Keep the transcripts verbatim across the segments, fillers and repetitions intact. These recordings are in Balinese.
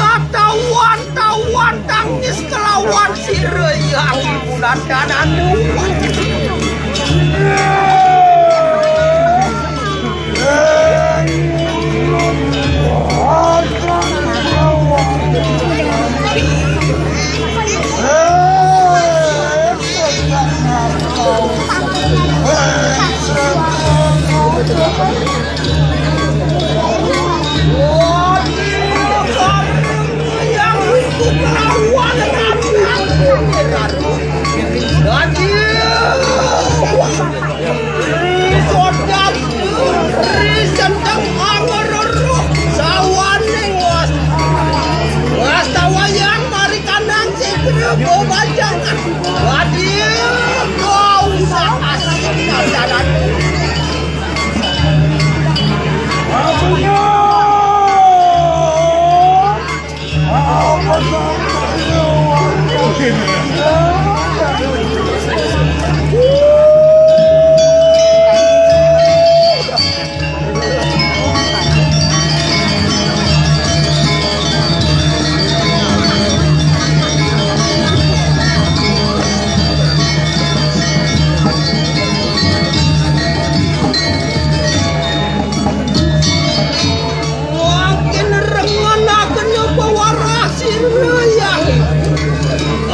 Tawan-tawan tangis kelawan sira yang ibu dan dananu. Sawaning was-, wastawayang mari kanang sing bebajangan. Wadya, kau usah asik pacaran. Mangkin rengenaken pewarah sira yang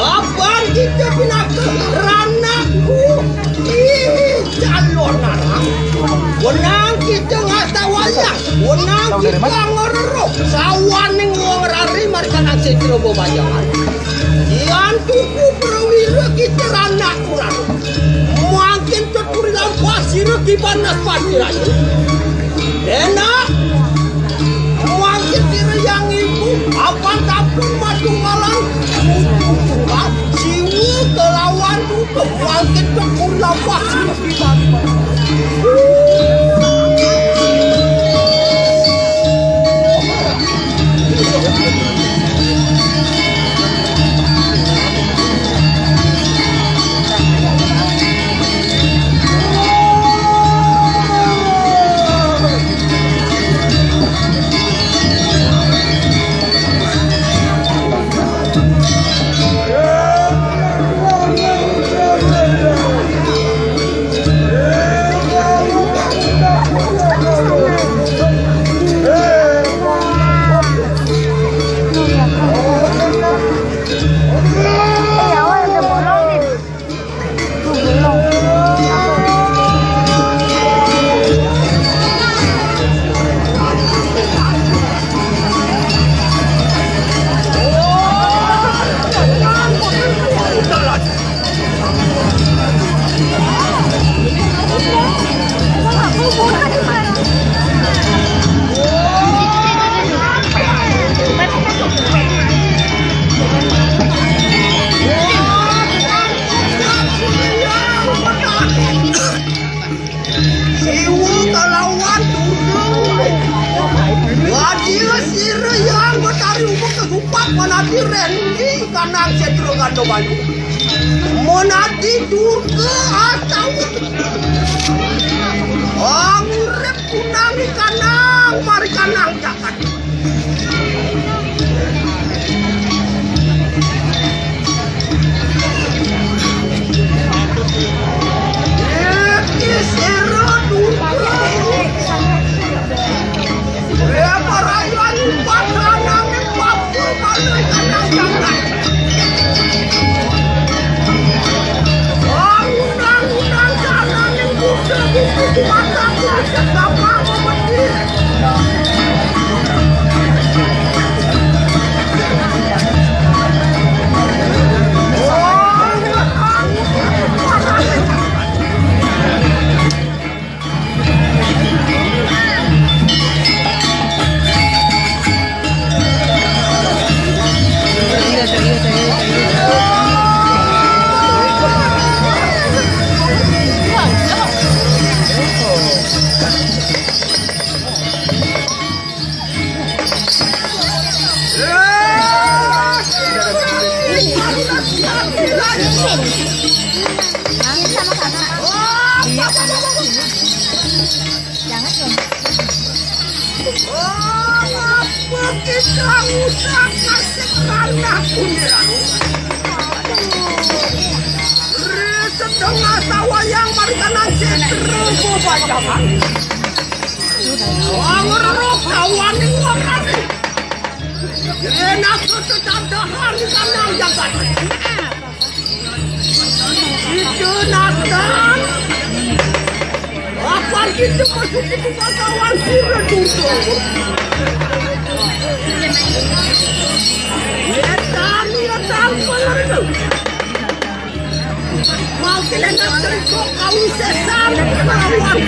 apan kita pinaka ranakku. Ih, calon anak. Wenang kita ngasta wayah. Wenang kita ngereruh. Sawaning wong rari marikan aksi bebajangan. Yan tuku perwira kita ranakku rari. Mangkin teturi lampah sira kibanas pati raja. Enak. Mangkin sira yang ibu, apan tapun matunggalan. Siwa kelawan duka, mangkin teturi lampah sira kibanas. Siwa kalawan Durga. Wajib sira yang betari uga kesupak manati rendi kanang setra ganda banyu. Monadi Durga astawa. Angurip kunang ikanang marikanang jagat. Iki sira Durga. Ya, para yang padanane papu malu kanang jagat. Undang-undang sana ning kuda buku kuasa kuda sama memedih. Kita usah kasih karena kundiran. Setengah sawayang marikanan sesre bebajakan. Wangero kawaning wakati. Enak ketetandahan di sana jagat. Ide Nathan. Apan kita masuki pemakawan sira dulu. Yetan, yetan, pengerti. Mau kita nak tentu kau sesan melawan.